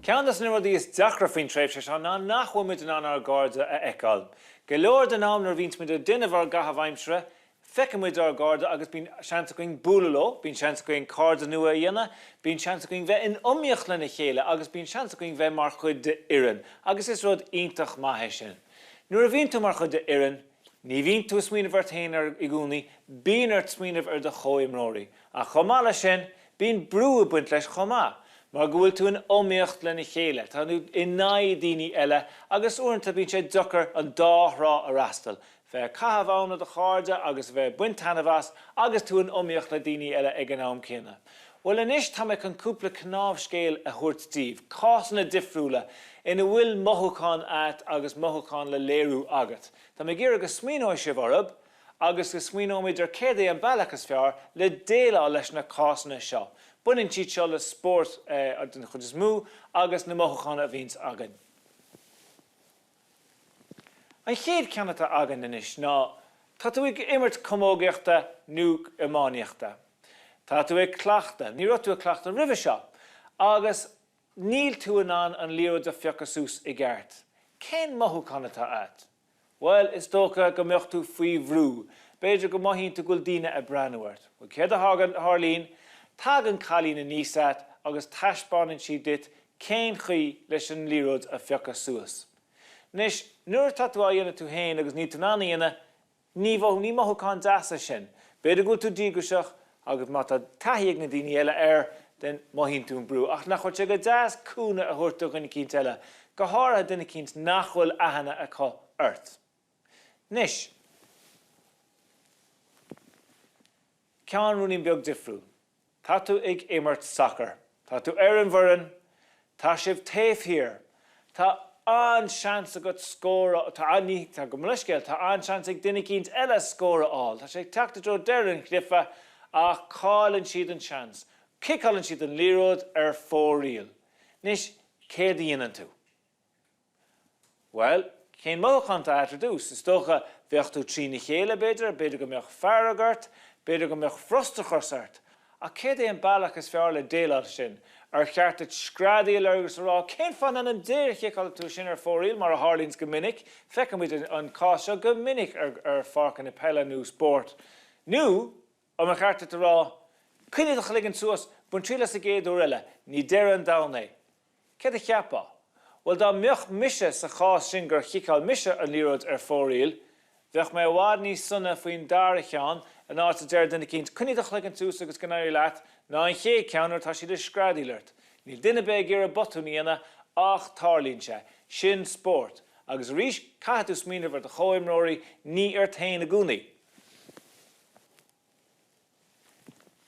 Ceann de na rudaí is deacra faoin tréimhse seo ná nach bhfuil muid in ann ár gcairde a fheiceáil. Go leor den am nuair a bhíonns muid ag déanamh ár gcaitheamh aimsire, feiceann muid ár gcairde agus bíonn seans againn bualadh leo, bíonn seans againn cairde nua a dhéanamh, bíonn seans againn bheith in iomaíocht lena chéile agus bíonn seans againn bheith mar chuid de fhoireann agus is rud iontach maith é sin. Nuair a bhíonn tú mar chuid de fhoireann, ní bhíonn tú ag smaoineamh ort féin i gcónaí, bíonn ort smaoineamh ar do chomhimreoirí. Ach chomh maith leis sin, bíonn brú ag baint leis chomh maith, mar go bhfuil tú in iomaíocht lena chéile, tá tú in aghaidh daoine eile agus uaireanta bíonn sé deacair an dá thrá a fhreastal, bheith ag caitheamh am le do chairde agus a bheith ag baint taitneamh as agus tú in iomaíocht le daoine eile ag an am céanna. Bhuel anois tá mé chun cúpla cnámhscéal a thabhairt daoibh, cásanna difriúla ina bhfuil mothúcháin agat agus mothúcháin le léiriú agat. Tá mé ag iarraidh go smaoineoidh sibh orthu agus go smaoineoimid ar céard é an bealach is fearr le déileáil leis na cásanna seo. Baineann siad seo le spórt den chuid is mó agus na mothúcháin a bhíonns againn. An chéad cheann atá againn anois ná tá tú ag imirt camógaíochta nó iománaíochta. Tá tú ag cleachtadh, ní raibh tú ag cleachtadh roimhe seo, agus níl tú in ann an liathróid a phiocadh suas i gceart. Cén mothúchán atá agat? Bhuel, is dócha go mbeadh tú faoi bhrú. B'fhéidir go mothaíonn tú go bhfuil daoine ag breathnú ort. Bhuel, céard a tharlaíonn? Tagann cailín aníos agat agus taispeánann sí duit cén chaoi leis an liathróid a phiocadh suas. Anois, nuair atá tú á dhéanamh tú féin agus níl tú in ann a dhéanamh, Ní mhothú, ní mothúchán deas é sin. B'fhéidir go bhfuil tú díograiseach agus má tá taithí ag na daoine eile air then mothaíonn tú an brú. Ach nach bhfuil sé go deas cúnamh a thabhairt do dhuine eicínt eile, go háirithe duine eicínt nach bhfuil aithne acu ort. Anois, ceann ruainnín beag difriúil. Tá tú ag imirt sacair. Tá tú ar an bhfoireann. Tá sibh taobh thiar. Tá an-seans agat scór a, tá, ní, tá, gabh mo leithscéal, tá an-seans ag duine eicínt eile scór a fháil. Tá sé ag teacht i dtreo deireadh an chluiche ach cailleann siad an seans. Ciceálann siad an liathróid ar fóraoil. Anois, céard a dhéanann tú? Bhuel, cén mothúchán atá agat ar dtús? Is dócha, bheadh tú trína chéile, b'fhéidir, b'fhéidir go mbeadh fearg ort, b'fhéidir go mbeadh frustrachas ort. Ach céard é an bealach is fearr le déileáil leis sin? Ar cheart duit screadaíl agus a rá, 'Cén fáth in ainm Dé ar chiceáil tú sin ar fóraoil? mar a tharlaíonns go minic, feicimid an cás seo go minic ar pháirceanna peile nó spóirt. Nó, an mba cheart duit a rá, 'Coinnigh do chloigeann suas, bain triail as an gcéad uair eile, ní deireadh an domhain é. Céard a cheapfá? Bhuel, dá mbeadh mise sa chás sin gur chiceáil mise an liathróid ar fóraoil, bheadh mé i bhfad níos sona faoin dara cheann, an áit a deir duine eicínt, 'Coinnigh do chloigeann suas agus go n-éirí leat', ná an chéad ceann nuair atá siad ag screadaíl ort. Níl duine ar bith ag iarraidh botún a dhéanamh ach tarlaíonn sé. Sin spórt. Agus arís, caithfidh tú smaoineamh ar do chomhimreoirí, ní ort féin i gcónaí.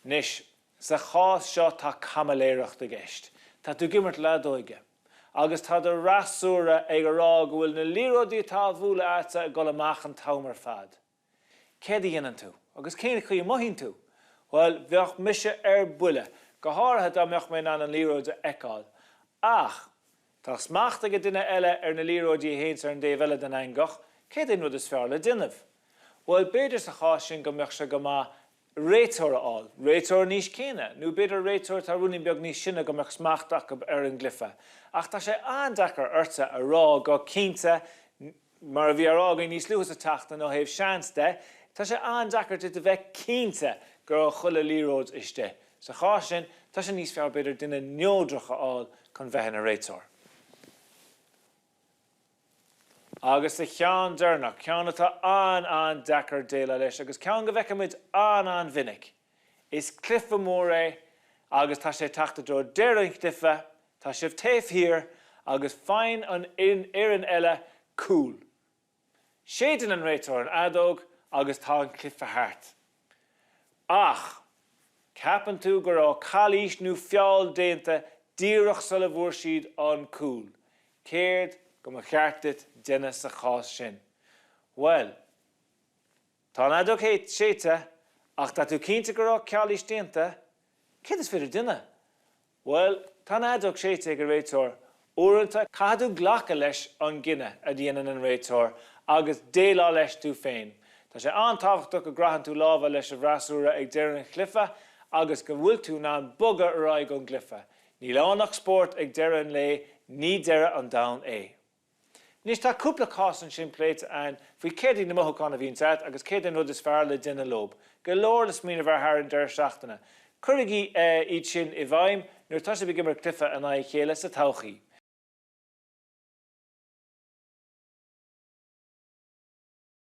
Anois, sa chás seo tá caimiléireacht i gceist. Tá tú ag imirt leadóige agus tá do fhreasúra ag a rá go bhfuil na liathróidí atá á bhualadh agatsa ag dul amach an t-am ar fad. Céard a dhéanann tú? Agus cén chaoi a mothaíonn tú? Bhuel, bheadh mise ar buile, go háirithe dá mbeadh mé in ann an liathróid a fheiceáil. Ach, tá smacht ag an duine eile ar na liathróidí a théanns ar an dtaobh eile den eangach, céard é an rud is fearr le déanamh? Bhuel, b'fhéidir sa chás sin go mbeadh sé go maith réiteoir a fháil, réiteoir an aois céanna, nó b'fhéidir réiteoir atá ruainnín beag níos sine go mbeadh smacht acu ar an gcluiche. Ach tá sé an-deacair ortsa a rá go cinnte, mar a bhí á rá againn níos luaithe sa tseachtain ó thaobh seans de, tá sé an-deacair duit a bheith cinnte go raibh chuile liathróid istigh. Sa chás sin, tá sé níos fearr b'fhéidir duine neodrach a fháil chun bheith ina réiteoir. Agus sa cheann deireanach, ceann atá an-an-deacair déileáil leis agus ceann go bhfeicimid an-an-mhinic. Is cluiche mór é agus tá sé ag teacht i dtreo deireadh an chluiche, tá sibh taobh thiar agus faigheann an fhoireann eile cúl. Séideann an réiteoir an fheadóg agus tá an cluiche thart. Ach, ceapann tú go raibh calaois nó feall déanta díreach sula bhfuair siad an cúl. Céard go mba cheart duit déanamh sa chás sin? Bhuel, tá an fheadóg séidte, ach tá tú cinnte go raibh calaois déanta, céard is féidir déanamh? Bhuel, tá an fheadóg séidte ag an réiteoir. Uaireanta, caithfidh tú glacadh leis an gcinneadh a dhéanann an réiteoir agus déileáil leis tú féin. Tá sé an-tábhachtach go gcraitheann tú lámha leis an bhfreasúra ag deireadh an chluiche agus go bhfuil tú in ann bogadh ar aghaidh ón gcluiche. Níl ann ach spórt ag deireadh an lae, ní deireadh an domhain é. Anois tá cúpla cás ansin pléite a'ainn faoi céard iad na mothúcháin a bhíonns a'at agus céard é an rud is fearr le déanamh leob. Go leor le smaoineamh air thar an deireadh seachtaine. Cuirigí iad sin i bhfeidhm nuair atá sibh ag imirt cluiche in aghaidh a chéile sa todhchaí.